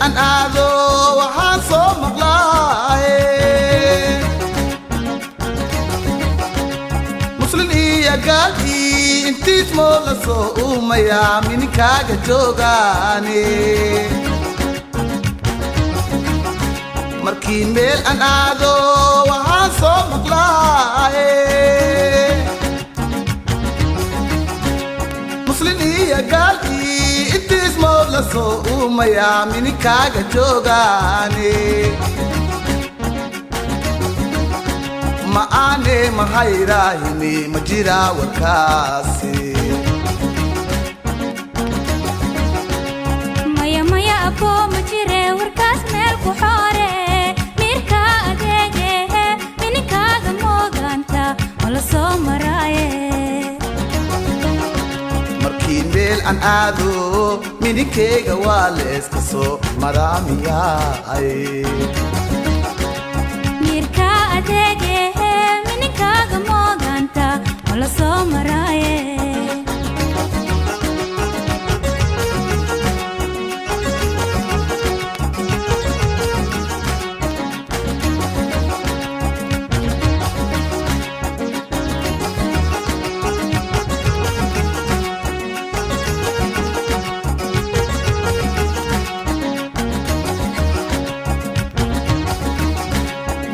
Aan aado waxaan soo maqlaaye, Muslin iyo gaalkii intiis moo la soo uumayaa mininkaaga joogaane. Markii meel aan aado waxaan soo maqlaaye, Muslin iyo gaalkii intiis mood la soo uumayaa mininkaaga joogaane. Ma aane mahayraahini, ma jira warkaasi? Maya, maya, aboo, ma jire warkaas. Meel ku xoore miirka adeegehe, mininkaaga moogaanta ma la soo maraaye. Markii meel aan aado mininkeyga waa layska soo maraamiyaay. Miirka adeegehe, mininkaaga moogaanta ma la soo maraaye.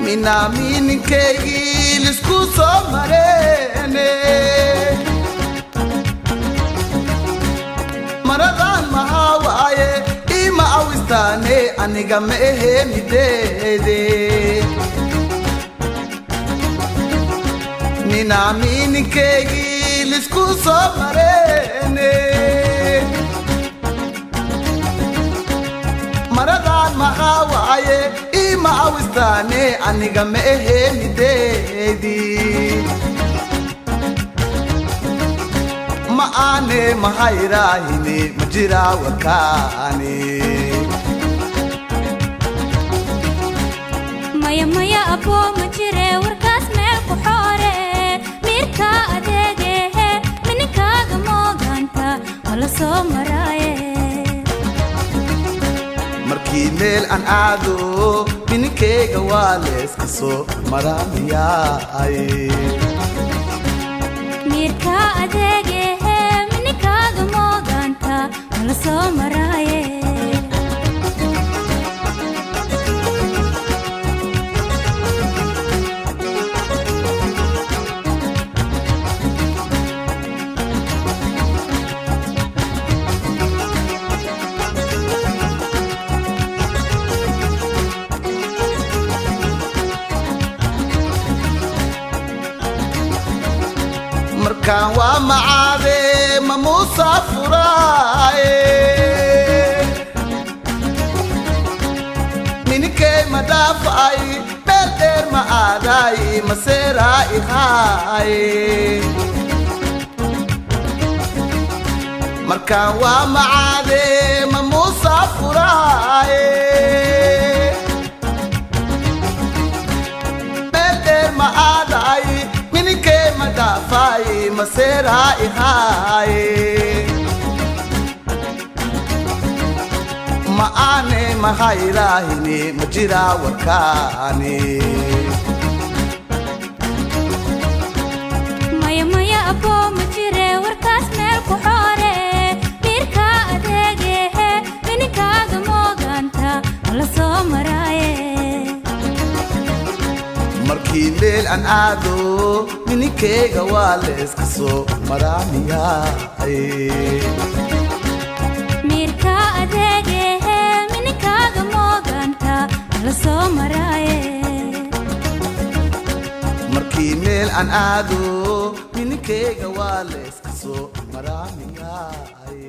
Minaa mininkeygii lisku soo mareene, maradan maxaa waaye? Ima awistaane, aniga ma ahe mideede. Minaa mininkeygii lisku soo mareene, maradan maxaa waaye? Ima awistaane, aniga ma ahe mideedii. Ma aane mahayraahini, ma jira warkaani? Maya, maya, aboo, ma jire warkaas. Meel ku xoore miirka adeegehe, mininkaaga moogaanta ma la soo maraaye. Markii meel aan aado mininkeyga waa layska soo maraamiyaay. Miirka adeegehe, mininkaaga moogaanta ma la soo maraaye. Markaan waa macaade ma musaafuraaye, mininkey ma dhaafay, meel dheer ma aadaay, maseeraa ihaaye. Markaan waa macaade ma musaafuraaye, meel dheer ma aadaay, mininkey ma dhaafay, maseeraa ihaaye. Ma aane mahayraahini, ma jira warkaani? Maya, maya, aboo, ma jire warkaas. Meel ku xoore miirka adeegehe, mininkaaga moogaanta ma la soo maraaye. Markii meel aan aado mininkeyga waa layska soo maraamiyaay. Miirka adeegehe, mininkaaga moogaanta ma la soo maraaye. Markii meel aan aado mininkeyga waa layska soo maraamiyaay.